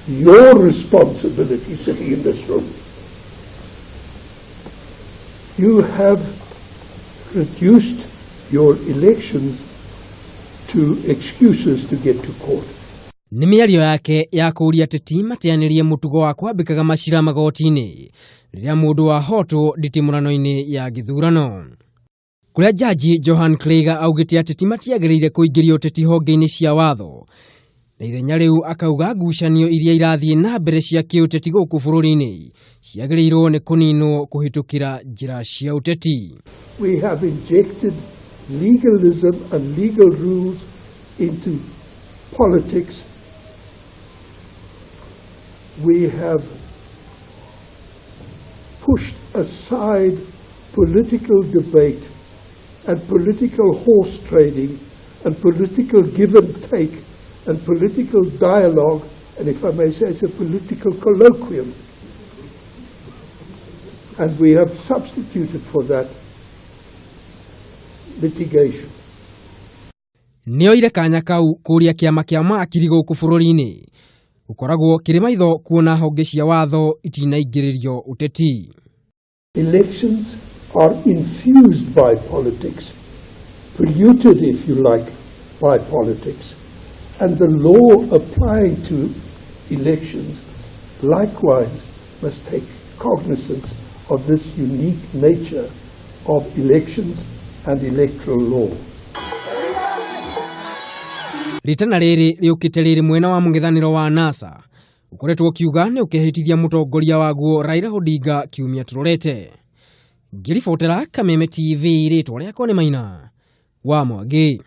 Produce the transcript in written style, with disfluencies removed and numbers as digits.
Your responsibility sitting in this room. You have reduced your elections to excuses to get to court. Nĩ mĩario yake ya kũũria ateti mateanĩrie mũtugo wa kwambĩkaga macira magoti-inĩ rĩrĩa mũndũ wahotwo nditimũrano-inĩ ya gĩthurano, kũrĩa Jaji Johan Kriger augĩte ateti matiagĩrĩire kũingĩria ũteti honge-inĩ cia watho, na ithenya rĩu akauga ngucanio iria irathiĩ na mbere cia kĩũteti gũkũ bũrũri-inĩ ciagĩrĩirwo nĩ kũninwo kũhĩtũkĩra njĩra cia ũteti. We have injected legalism and legal rules into politics. We have pushed aside political debate and political horse trading and political give and take and political dialogue, and if I may say, it's a political colloquium. And we have substituted for that litigation. Nĩ oire kanya kau kũũria kĩama kĩa maakiri gũkũ bũrũri-inĩ gũkoragwo kĩrĩ maitho kuona honge cia watho itinaingĩrĩrio ũteti. Elections are infused by politics, polluted, if you like, by politics. And the law applying to elections likewise must take cognizance of this unique nature of elections and electoral law. Ritana rĩrĩ rĩũkĩte rĩrĩ mwena wa mũng'ethanĩro wa NASA ũkoretwo ũkiuga nĩ ũkehĩtithia mũtongoria waguo Raila Odinga kiumia tũrorete. Ngĩribotera Kameme TV, rĩtwa rĩakwa nĩ Maina wa Mwangi.